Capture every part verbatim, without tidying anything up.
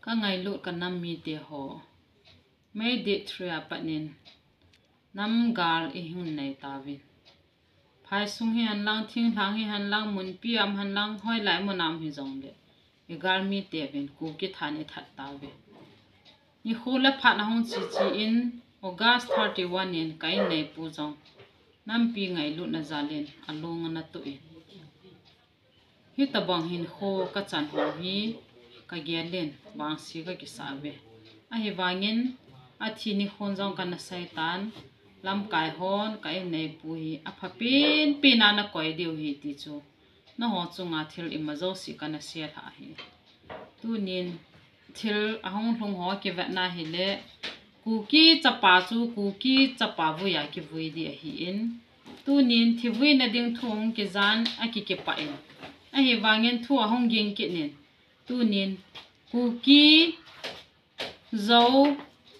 Ka ngailut ka nam mite ho, May date three a pat in nam gal i hung nei tauvin. Phaisung hihen lang, thinglhang hihen lang, munpi a um hen lang, hoilai mun a um hijongle, i gal mite uvin Kuki than i that tauve. Nikho le phat ahung che che in, August thirty-one in ka inneipu jong nampi ngailutna jal in alung ana tuh in, hitobang hinkho ka chan ho hi ka gel in vangse ka kisah uve. Ahivangin athi nikhon jong kana sei tan, lamkai hon ka inneipu hi apha pen pen a na koi diu ahi ti chu nangho chunga thil ima jouse kana sei lha ahi. Tunin thil ahung lhung ho kivetna hile, Kuki chapa chu Kuki chapa vui a kivui ding ahin, tunin thi vuina ding thu hung kijan a kikipah in, ahivangin thu ahung ging kit in, tunin Kuki Zo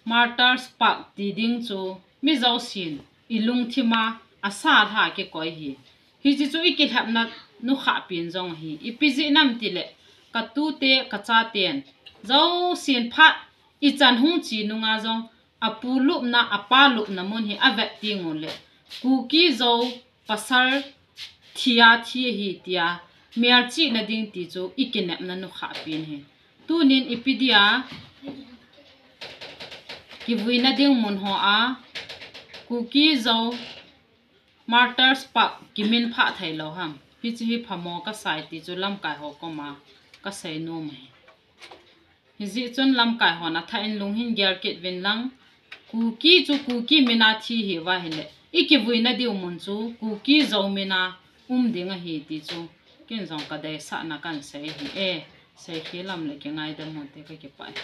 Martyrs Park ti ding chu mi jousen i lungthim a asa lha kikoi ahi. Hiche chu i kilhepna nukhah pen jong ahi. Ipi jeh ham itile, ka tute, ka chaten, jousen phat i chan hung che nunga jong, apu lupna, apa lupna mun hi avet teng uleh, Kuki Zo pasal thi a thi ahi tia melchihna ding ti chu i kinepna nukhah pen ahi. Tunin ipi dia kivuina ding mun ho a Kuki Zo Martyrs Park kiminphah thei lou ham? Hiche hi phamo kasa e ti chu lamkai ho koma ka seinom ahi. Hijeh chun lamkai hon athah in lunghin gel kit uvin lang, Kuki chu Kuki min a thi ahiuva ahile, i kivuina diu mun chu Kuki Zo min a um ding ahi ti chu ken jong ka deisahna kahin sei ahi e. Seikhel lam le kingaidam un te, ka kipah e.